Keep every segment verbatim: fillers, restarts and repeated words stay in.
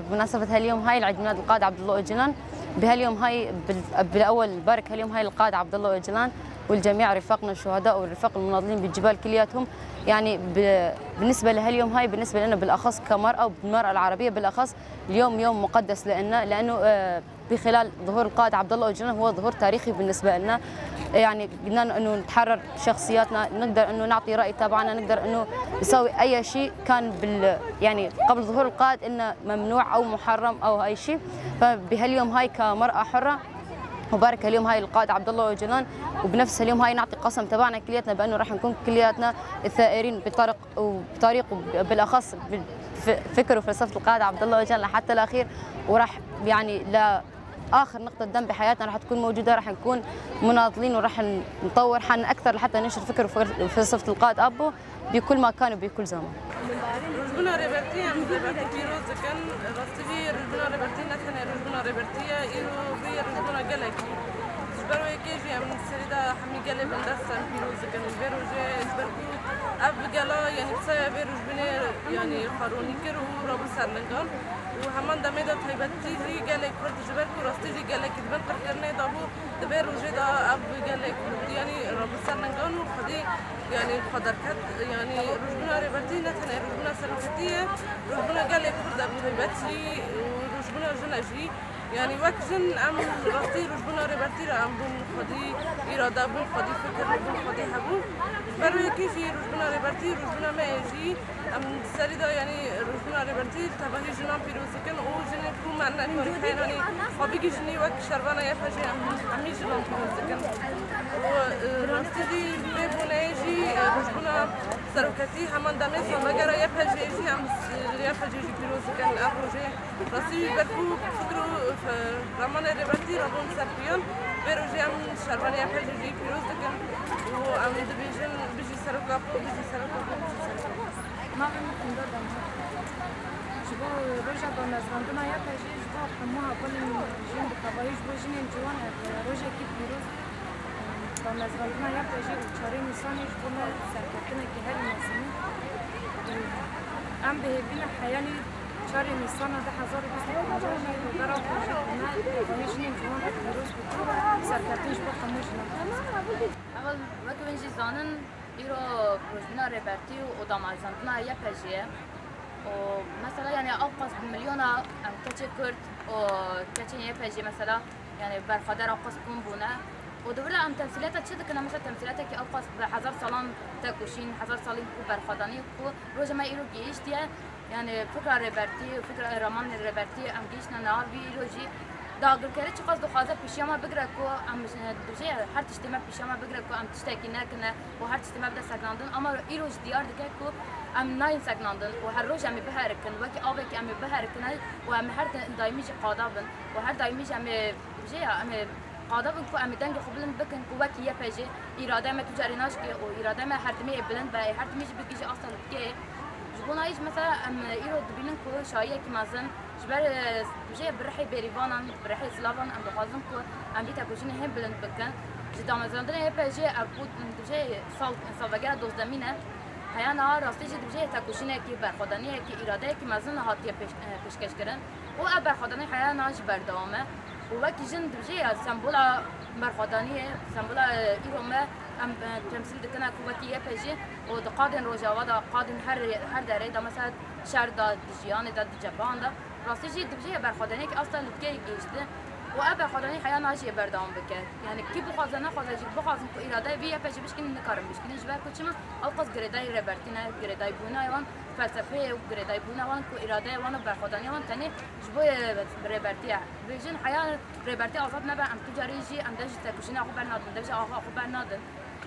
بمناسبة هاليوم هاي العيد ميلاد القائد عبد الله أوجلان، بهاليوم هاي بال-، بالأول بارك هاليوم هاي القائد عبد الله أوجلان والجميع رفاقنا الشهداء والرفاق المناضلين بالجبال كلياتهم. يعني ب-، بالنسبة لهاليوم هاي، بالنسبة لنا بالأخص كمرأة وبالمرأة العربية بالأخص، اليوم يوم مقدس لنا، لأنه، آه، بخلال ظهور القائد عبد الله أوجلان هو ظهور تاريخي بالنسبة لنا. يعني قدرنا إنه نتحرر شخصياتنا، نقدر إنه نعطي رأي تبعنا، نقدر إنه نسوي أي شيء كان بال-، يعني قبل ظهور القائد إنه ممنوع أو محرم أو أي شيء. فبهاليوم هاي كمرأة حرة، مبارك اليوم هاي القائد عبد الله أوجلان، وبنفس اليوم هاي نعطي قسم تبعنا كلياتنا بأنه راح نكون كلياتنا الثائرين بطريق وبطريق وبالأخص بفكر وفلسفة القائد عبد الله أوجلان لحتى الأخير، وراح يعني لآخر نقطة دم بحياتنا راح تكون موجودة، راح نكون مناضلين وراح نطور حالنا أكثر لحتى ننشر فكر وفلسفة القائد أبو بكل مكان وبكل زمان. Rojbûna Rêbertî, em rêbertî pîroz dikin. Rastî jî rojbûna Rêbertî ne tenê rojbûna Rêbertî ye, îro bûye rojbûna gelekî. Ji ber wê yekê jî em serî de hemî gelê bindest em pîroz dikin. Vê rojê ji ber ku ev gela, yanî bi saya vê rojbûnê, yanî xwe ronî kir û rabû ser lingan. Û heman demê de taybetî jî gelê Kurd ji ber ku rastî jî gelekî di bin qirkirinê de bû, di vê rojê de ev gelê Kurd, yanî rabû ser lingan û xwedî, yanî xwe derket. Yanî rojbûna Rêbertî ne tenê rojbûna seroketî ye, rojbûna gelê Kurd e bi taybetî û rojbûna jin e jî. Yanî wek jin em rastî rojbûna Rêbertî re em bûn xwedî îrade, bûn xwedî fikir, bûn xwedî hebûn. Ji ber wê yekê jî rojbûna Rêbertî, rojbûna me ye jî. Em di serî de, yanî rojbûna Rêbertî li tevahî jinan pîroz dikin û jinên ku me nekarî heyanî xwe bigihîjinî wek şervana Y P G em, hemî jinan pîroz dikin. Û, e, rastî jî vê bûneyê jî, e, rojbûna seroketî heman demê salvegera Y P G jî em, e, Y P G jî pîroz dikin ev rojê. Rastî jî ber ku fikr û, e, ramanê Rêbertî rabûn ser piyan, vê rojê em şervanê Y P G jî pîroz dikin û em dibêjin bijî Serok Apo, bijî Serok Apo, bijî Serok Apo. Navê min Funda Demir. Ji bo roja damezrandina Y P G, ji bo hemû hevalên jin bi tevahî ji bo jinên ciwan ev rojekî pîroz e. Damezrandina Y P G û çarê Nîsanê ji bo me serkeftinekî herî mezin e. Em bi hêvî ne heyanî çarê Nîsana du hezar û bîst û pênc jî li gera xwe ji me tevahî jinên ciwan re pîroz bikin, serkeftin ji bo hemû jinan. Heval, wek hûn jî zanin, îro rojbûna Rêbertî û damezrandina Y P G ye. Û mesela, yani, ew qas bi milyona, em, keçê Kurd û keçên Y P G mesela, yani, berxwedar ew qas kom bûne. Û di vir de em temsîliyeta çi dikine? Mesela, temsîliyetekî ew qas bi hezar salan tekoşîn, hezar salî ku berxwedanî ku roja me îro gihîştiye, yani, fikra Rêbertî, fikra ramanê Rêbertî em gihîştine niha vî îro jî. Dagirkerî çiqas dixwaze pêşiya me bigire ku em, e, dibêje her tiştê me pêşiya me bigire ku em tiştekî nekine û her tiştê me bide sekinandin. Ama îro jî diyar dike ku em nayên sekinandin û her roj em ê biherikin, wekî avekî em ê biherikin û em ê her daîmî jî qada bin û her daîmî jî em ê, dibêje ya, em ê qada bin ku em ê dengê xwe bilind bikin ku wekî Y P G îradeya me tu carî naşkê û îradeya me her timî ê bilind be, ê her timî jî bigihîje asta lûtkeyê. Ji bo nayê jî mesela em îro dibînin ku şahiyekî mezin ji ber, e, dibêje bi rihê bêrîvanan, bi rihê silavan em dixwazin ku em vî tekoşînê hên bilind bikin. Ji damezrandina Y P G ev ku dibêje sal, salvegera dozdemîn e. Heya niha rastî jî dibêje tekoşînekî, berxwedaniyekî, îradeyekî mezin hatiye pêş-, e, pêşkêşkirin. Û ev berxwedanî heya niha jî berdewam e. Û wekî jin dibêje ya sembola berxwedaniyê, sembola, e, îro me em, e, temsîl dikine ku wekî Y P G û di qadên Rojava de, qadên her, her derê de, mesela şer de, di jiyanê de, di cephan de, rastî jî dibêje ya berxwedaniyekî asta lûtkeyê gihîştin û ev berxwedanî heya niha jî yê berdewam bike. Yani kî bixwaze nexwaze jî bixwazin ku îradeyê vî Y P G bişkînin, nikarin bişkînin. Ji ber ku çima? Ew qas girêdayî Rêbertî ne, girêdayîbûna wan felsefeyê û girêdayîbûna wan ku îradeya wan û berxwedaniya wan tenê ji bo, e, Rêbertî ye. Dibêjin heya Rêbertî azad nebe, em tu carî jî em dev ji tekoşîna xwe bernadin, dev ji axa xwe bernadin.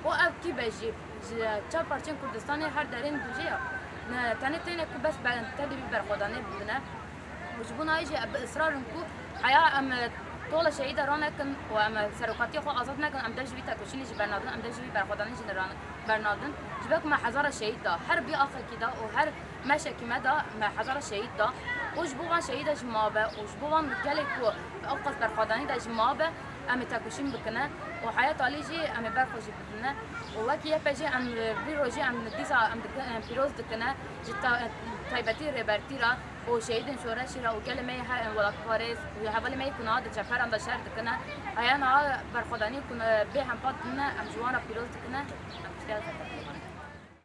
Û ev kî be jî, ji çar parçeyên Kurdistanê her derên dibêje ya, ne, tenê têne ku bes be, tevlî vî berxwedanê bibine. Û ji bo nayê jî bi israr in ku heya em, e, tola şehîda ranekin û em, e, serokatiya xwe azad nekin, em dev ji vî tekoşînê jî bernadin, em dev ji vî berxwedanê jî ran-, bernadin. Ji ber ku me hezara şehîd da, her vî axekî da û her meşekî me da, me hezara şehîd da. Û ji bo van şehîda jî mabe û ji bo van gelê ku ew qas berxwedanî de jî mabe, em ê tekoşîn bikine û heya talî jî em ê ber xwe jî bidine. Û wekî Y P G em, e, vî rojî em dîsa em dikin, em pîroz dikine ji ta-, taybetî Rêbertî re. û şehîdên şoreşê re û gelê me yê he-, welatparêz û hevalê me yê ku niha di çeperan de şer dikine, heya niha berxwedanî ku ne bê hempa dine, em ji wan re pîroz dikine, em tiştê ez